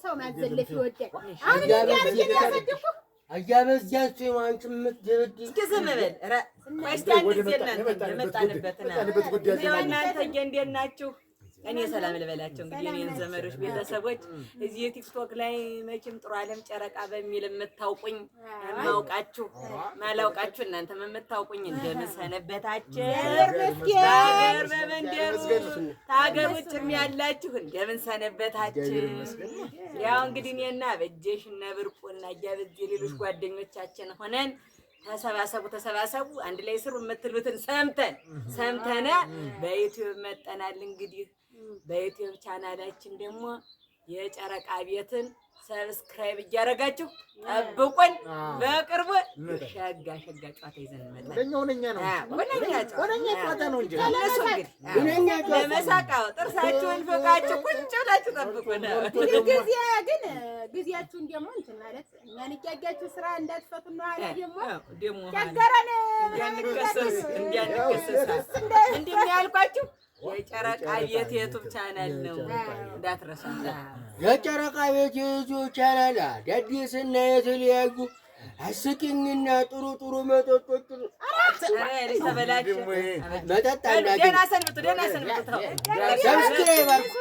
ሰው ማዘለፍ ይወዳል። አያበዚያችሁ አንቺ የምትደበድብ እስኪ ዝም በል። ኧረ ቆይ እስኪ አንድ ጊዜ እናንተ የመጣንበትን እናንተ እንዴት ናችሁ? እኔ ሰላም ልበላቸው እንግዲህ የኔን ዘመዶች ቤተሰቦች፣ እዚህ የቲክቶክ ላይ መቼም ጥሩ አለም ጨረቃ በሚል የምታውቁኝ የማውቃችሁ ማላውቃችሁ እናንተም የምታውቁኝ እንደምን ሰነበታችሁ? በሀገር በመንደሩ ታገር ውጭም ያላችሁ እንደምን ሰነበታችሁ? ያው እንግዲህ እኔና በጀሽ እነ ብርቁና እያበጀ ሌሎች ጓደኞቻችን ሆነን ተሰባሰቡ ተሰባሰቡ አንድ ላይ ስሩ የምትሉትን ሰምተን ሰምተነ በዩቲዩብ መጠናል። እንግዲህ በዩቲዩብ ቻናላችን ደግሞ የጨረቃ ቤትን subscribe እያደረጋችሁ ጠብቁን። በቅርቡ ሸጋ ሸጋ ጨዋታ ይዘን እንመጣለን። ሁነኛ ጨዋታ ነው እንጂ እነሱ እንግዲህ ለመሳቅ ጥርሳችሁን ፍቃችሁ ቁጭ ብላችሁ ጠብቁን። ጊዜ ግን ጊዜያችሁን ደግሞ እንትን ማለት እኛን እያያችሁ ስራ እንዳትፈቱ ነው አለ። ደግሞ ቸገረን እንዲያንከሰስ እንዲያንከሰስ እንዲህ ያልኳችሁ የጨረቃ ቤት የዩቱብ ቻናል ነው እንዳትረሱ። የጨረቃ ቤት የዩቱብ ቻናል አዳዲስና የተለያዩ አስቂኝና ጥሩ ጥሩ መጠጦች መጠጥ ደህና ሰንብቱ፣ ደህና ሰንብቱ። subscribe አድርጉ።